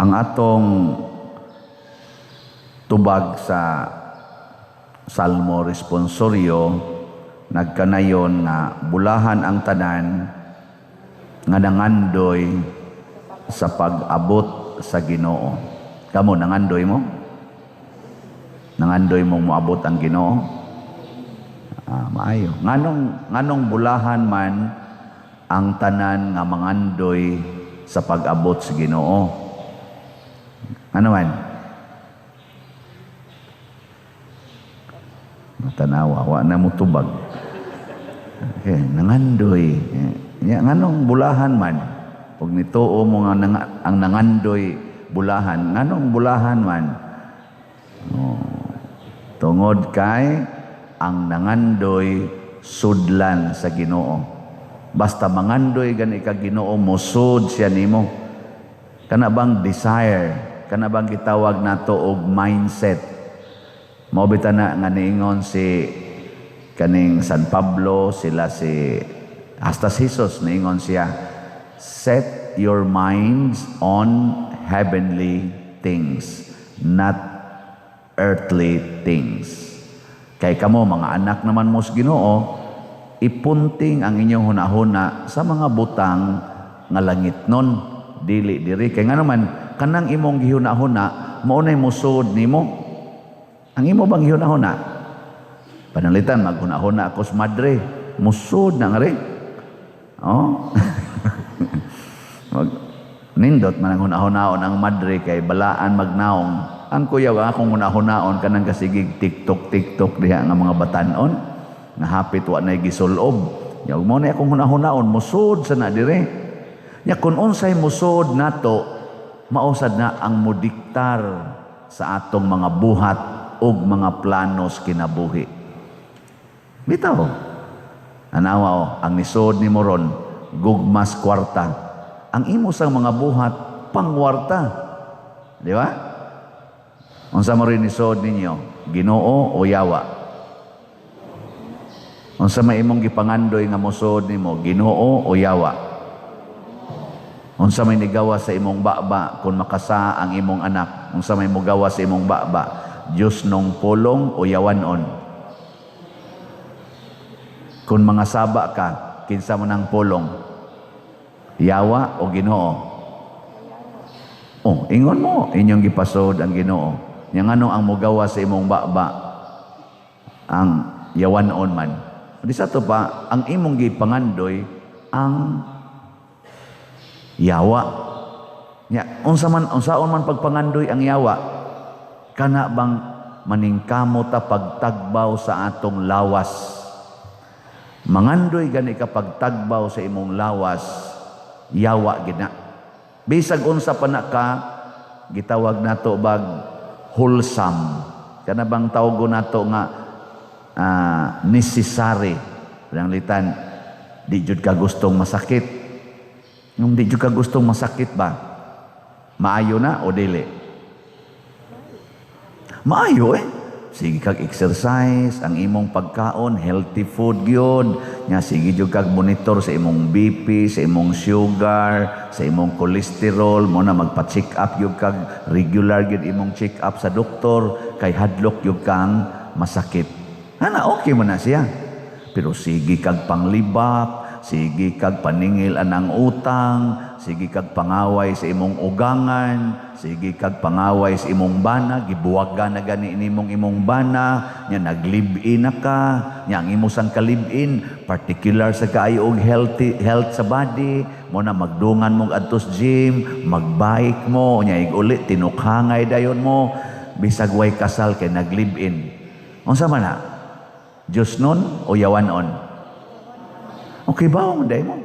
Ang atong tubag sa Salmo Responsorio nagkanayon nga bulahan ang tanan nga nangandoy sa pag-abot sa Ginoo. Kamo, nangandoy mo? Nangandoy mong moabot ang Ginoo? Ah, maayo. Nganong bulahan man ang tanan nga mangandoy sa pag-abot sa Ginoo? Ano man? Tanawa, wa na mo tubag. Okay, nangandoy. Ya, nganong bulahan man? Pag nituo mo nga ang nangandoy bulahan, nganong bulahan man? Oh, tungod kay ang nangandoy sudlan sa Ginoo. Basta mangandoy gani ka Ginoo, mosud siya nimo. Kana bang desire, kana bang gitawag nato og mindset. Mao bitaw na nga niingon si kaning San Pablo, sila si hasta si Jesus, niingon siya, "Set your minds on heavenly things, not earthly things." Kay kamo mga anak naman mo sa Ginoo, ipunting ang inyong hunahuna sa mga butang nga langit nun, dili diri. Kay ngano man, kanang imong gihunahuna, mao nay musod nimo. Ang imo bang gihunahuna? Pananglitan, maghunahuna ako sa madre, musod na nga rin. Oh. Nindot man ang hunahunaon ang madre kay balaan magnaong. Ang kuyaw ang akong hunahunaon kanang kasigig TikTok TikTok diha nga mga batanon nga hapit wa nay gisulob. Nya mo na akong hunahunaon, musod sa na dire. Nya kun unsay musod nato, mausad na ang modiktar sa atong mga buhat ug mga planos kinabuhi. Bitaw. Anawa o, ang nisod ni moron, gugmas kwarta. Ang imo sang mga buhat, pangwarta. Di ba? Unsa mo rin nisod ninyo? Ginoo o yawa? Unsa may imong gipangandoy nga mosod nimo? Ginoo o yawa? Unsa may nigawa sa imong baba kung makasa ang imong anak? Unsa may mugawa sa imong baba? Diyos nung pulong o yawanon? Kung mga saba ka, kinsa mo ng pulong? Yawa o Ginoo? Oh, ingon mo, inyong gipasod ang Ginoo. Yang ano ang mugawa sa imong baba? Ang yawanon man. Di sa to pa, ang imong gipangandoy ang yawa. Nya, unsa man unsaon man pagpangandoy ang yawa? Kana bang maningkamot ta pagtagbaw sa atong lawas? Mangandoy gani ka pagtagbaw sa imong lawas, yawa gina. Bisag unsa pa na ka gitawag nato bag wholesome. Kana bang tawgon nato nga necessary. Pananglitan, di jud ka gustong masakit. Nung di jud ka gustong masakit ba? Maayo na o dili? Maayo eh. Sige kag exercise, ang imong pagkaon, healthy food gyud. Nya sige jud kag monitor sa imong BP, sa imong sugar, sa imong cholesterol, mo na magpa-check up gyud kag regular gyud imong check up sa doktor kay hadlok gyud kang masakit. Ana okay man na siya. Pero sige kag panglibak, sige kag paningil anang utang, sige kag pangaway sa imong ugangan, sige kag pangaway sa imong bana, gibuwagan na gani nimong imong bana, nya nag-live-in na ka, nya ang imo sang ka-live-in, particular sa kaayo og healthy health sa body, mo na magdungan mong adtos gym, magbike mo, nya ig-uli tinukhangay dayon mo, bisag way kasal kay nag-live-in. Unsa man na? Diyos nun o yawanon? Okay ba mo day mo?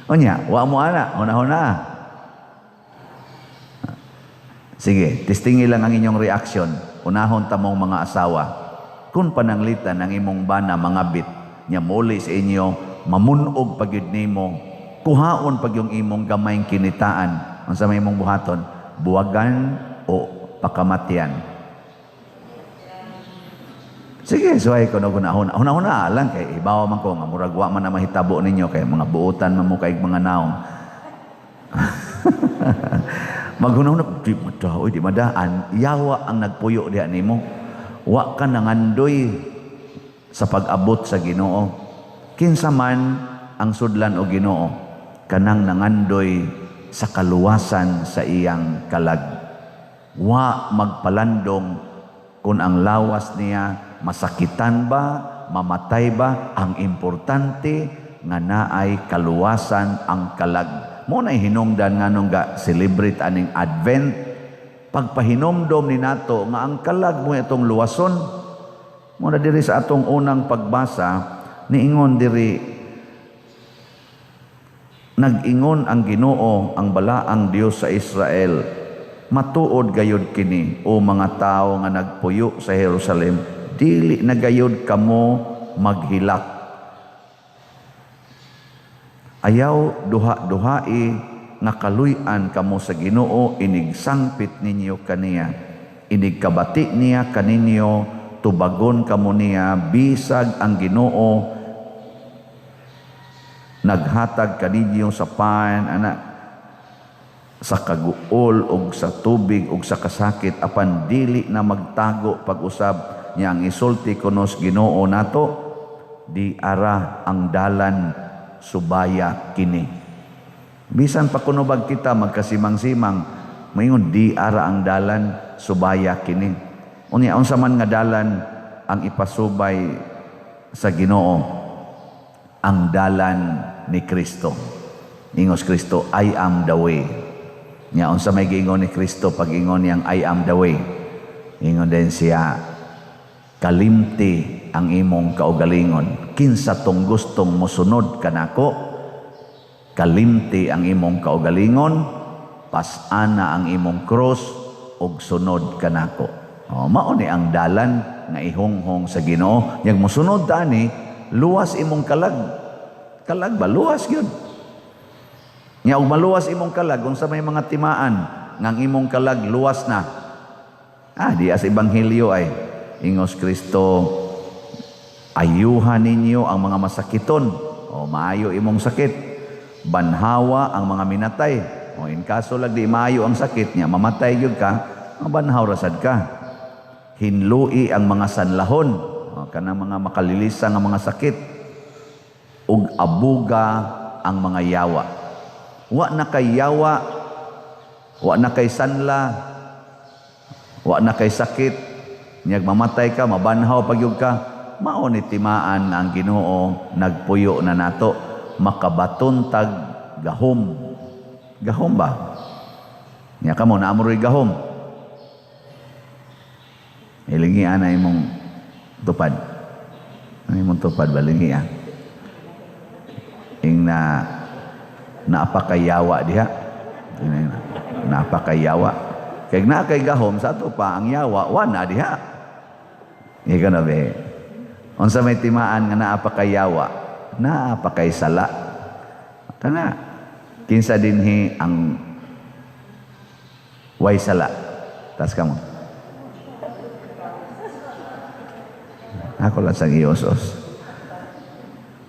Unya, wa mo ana, huna-huna. Sige, testingi lang ang inyong reaction. Unahon ta mong mga asawa. Kung pananglitan ang imong bana mga bit, nya muli sa inyo, mamunog pagyud nimo, kuhaon pag yung imong gamayng kinitaan. Unsa may imong buhaton? Buwagan o pakamatyan? Sige, suway ko na hunahuna. Hunahuna lang kay ibawa man ko nga murag wa man na mahitabo ninyo kay mga buotan man mo kay mga naong. Maghunahuna, "Di mada, oy, di madaan." Yawa ang nagpuyo diha nimo. Wa ka nangandoy sa pag-abot sa Ginoo. Kinsa man ang sudlan og Ginoo? Kanang nangandoy sa kaluwasan sa iyang kalag. Wa magpalandong kung ang lawas niya masakitan ba, mamatay ba, ang importante nga naay kaluwasan ang kalag. Mao na hinungdan nganong ga celebrate aning Advent, pagpahinomdom ni nato nga ang kalag mao itong luwason. Mao na diri sa atong unang pagbasa, niingon diri, nag-ingon ang Ginoo, ang balaang Dios sa Israel, "Matuod gayud kini, o mga tawo nga nagpuyo sa Jerusalem, dili na gayud kamo maghilak. Ayaw duha-duhai nga kaluy-an kamo sa Ginoo inig sangpit ninyo kaniya. Inig kabati niya kaninyo, tubagon kamo niya, bisag ang Ginoo naghatag kaninyo sa pan ana sa kaguol og sa tubig og sa kasakit, apan dili na magtago pag-usab niya." Ang isulti kunos Ginoo nato, "Di ara ang dalan, subaya kini." Bisan pa kuno bag kita magkasimang-simang, moingon, "Di ara ang dalan, subaya kini." Unya, unsa man nga dalan ang ipasubay sa Ginoo? Ang dalan ni Kristo. Ingos Kristo, "I am the way." Nya unsa may giingon ni Kristo pag ingon niyang "I am the way"? Ingon din siya, "Kalimti ang imong kaugalingon. Kinsa tong gustong mosunod kanako, kalimti ang imong kaugalingon, pas-ana ang imong cross ug sunod kanako." Oh, mao ni ang dalan nga ihonghong sa Ginoo. Nyag mosunod ta ani, luwas imong kalag. Kalag ba, luwas gyud. Nya og maluwas imong kalag, unsa may mga timaan nga ang imong kalag luwas na? Ah, di as ebanghelyo ay ingos Kristo, "Ayuhan ninyo ang mga masakiton." O maayo imong sakit. "Banhawa ang mga minatay." O in kaso lag di maayo ang sakit niya, mamatay gyud ka, mabanhaw rasad ka. "Hinlui ang mga sanlahon." O, kanang mga makalilisa nga mga sakit. "Ug abuga ang mga yawa." Wa na kay yawa, wa na kay sanla, wa na kay sakit, niyag mamatay ka, mabanhaw pagyud ka, mao ni timaan ang Ginoo nagpuyo na nato, makabaton tag gahom. Gahom ba? Nya kamo naamuroy gahom. Ilingi ana imong tupad. Ano imong tupad ba lingi ah? Ing na naapakayawa diha. Naapakayawa. Kay naa kay gahom sa ato pa ang yawa wa na diha. Ikaw na be. Unsa may timaan nga naa pa kay yawa, naa pa kay sala. Kana kinsa dinhi ang way sala? Tas kamo. Ako lang sang iyosos.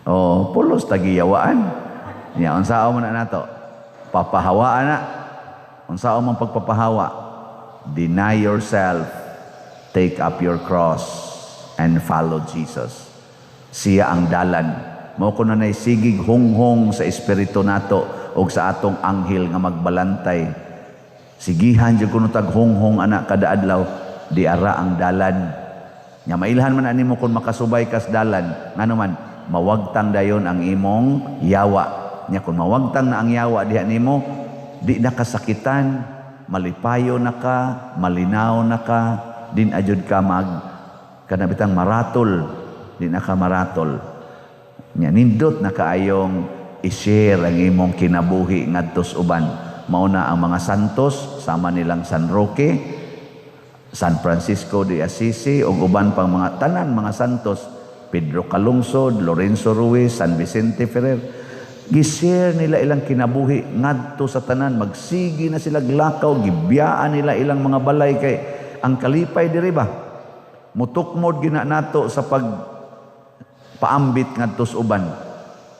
Oh, pulos tagiyawaan. Nya unsaon man na nato? Papahawaan na. Unsaon man pagpapahawa? Deny yourself, take up your cross, and follow Jesus. Siya ang dalan. Mao kuno nay sigig hunghong sa espiritu nato og sa atong anghel nga magbalantay. Sigihan jud kuno tag hunghong ana kada adlaw, di ara ang dalan. Nya mailhan man ani mo kung makasubay kas dalan, ngano man mawagtang dayon ang imong yawa. Nya kung mawagtang na ang yawa diha nimo, di na kasakitan, malipayo na ka, malinaw na ka, din ajud ka mag kana bitang maratol, di na ka maratol. Nya nindot na kaayong i-share ang imong kinabuhi ngadto sa uban. Mao na ang mga santos sama nilang San Roque, San Francisco de Assisi ug uban pang mga tanan mga santos, Pedro Calungsod, Lorenzo Ruiz, San Vicente Ferrer. Gi-share nila ilang kinabuhi ngadto sa tanan, magsigi na sila glakaw, gibiyaan nila ilang mga balay kay ang kalipay diri ba. Mutukmod gina nato sa pag paambit ngadto sa uban.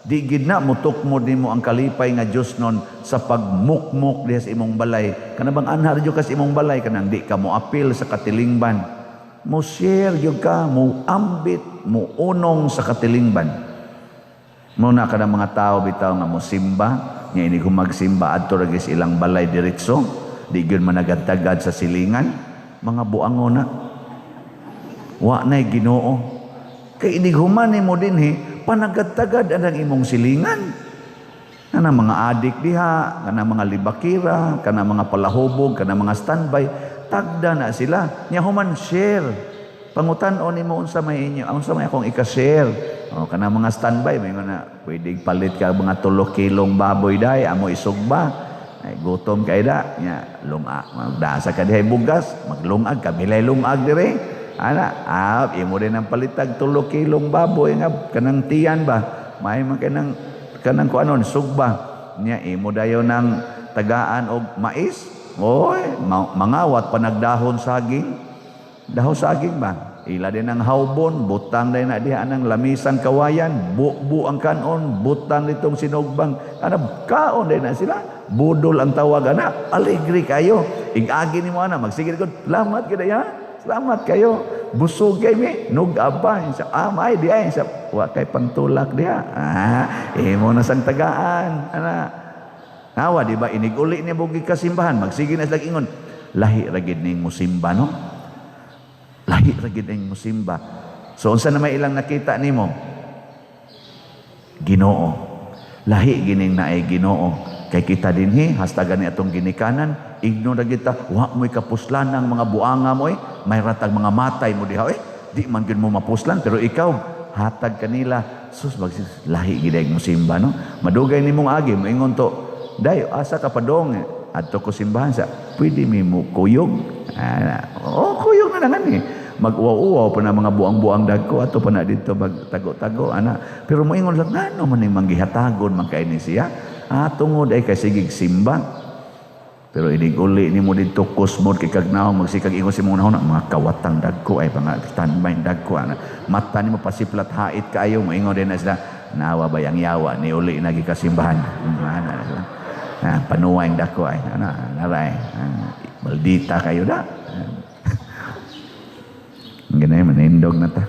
Di gid na mutukmod nimo ang kalipay nga Dios nun sa pagmukmok diha sa imong balay. Kana bang anhar jud ka sa imong balay, kanang di ka mo apil sa katilingban. Mo share gyud ka, mo ambit, mo unong sa katilingban. Muna ka ng mga tao bitaw nga mo simba, nga ini magsimba adto ra sa ilang balay diretso, di gyud managadtagad sa silingan, mga buango na. Wa na'y Ginoo. Kay inig human nimo dinhi, panagadtagad ang imong silingan. Kana mga adik diha, kana mga libakira, kana mga palahubog, kana mga standby, tagda na sila. Nya human share. Pangutan-on nimo unsa may inyo, unsa may akong ika-share. O kana mga standby, may na pwede palit ka mga 3 kilong baboy day, amo isugba. Ay gutom kay da, nya lunga, magdasa ka dihay bugas, maglungag ka milay lungag dire. Ana, imo din ang palitag 3 kilong baboy nga kanang tiyan ba? May man kanang kanang kuanon sugba. Nya imo dayon ng tagaan og mais. Oy, mangawat pa nagdahon saging. Dahon saging ba? Ila din ang hawbon, butang din na diha ng lamisang kawayan, bubu ang kanon, butang ditong sinugbang. Ana kaon din na sila. Budol ang tawag ana, alegre kayo. Igagi nimo ana, magsigil ko, salamat gid ya. Salamat kayo. Busog kay mi, nug-aba sa amay di ay sa wa kay pangtulak diha. Ah, imo na sang tagaan ana. Nawa di ba inig-uli niya bugi kasimbahan, magsige na sila ingon, lahi ra gid ning musimba, no? Lahi ra gid ning musimba. So unsa na may ilang nakita nimo? Ginoo. Lahi gining naay Ginoo. Kay kita dinhi, hasta gani atong ginikanan, igno ra kita, wa mo'y kapuslan ng mga buanga mo eh, may ratag mga matay mo diha eh. Di man gyud mo mapuslan, pero ikaw hatag kanila. Sus, magsis lahi gid mo simba, no? Madugay nimong agi, moingon to, "Day, asa ka padong?" "Adto ko simbahan." Sa pwede mi mo kuyog? Ah, oh, kuyog na naman eh. Mag-uwaw-uwaw pa na mga buang-buang dagko ato pa na dito magtago-tago ana. Pero moingon lang, ngano man ning manggihatagon man kay ni siya? Ah, tungod ay kay sigig simba. Pero inig uli nimo didto kusmod kay kagnaong magsikag ingon si mong nahuna, mga kawatang dagko ay mga standby dagko ana. Mata nimo pasiplat hait kaayo, moingon din na sila, "Nawa ba yang yawa ni uli na gikasimbahan?" Ana na sila. Ah, panuway dako ay ana naray. Ah, maldita kayo da. Ganay manindog na ta.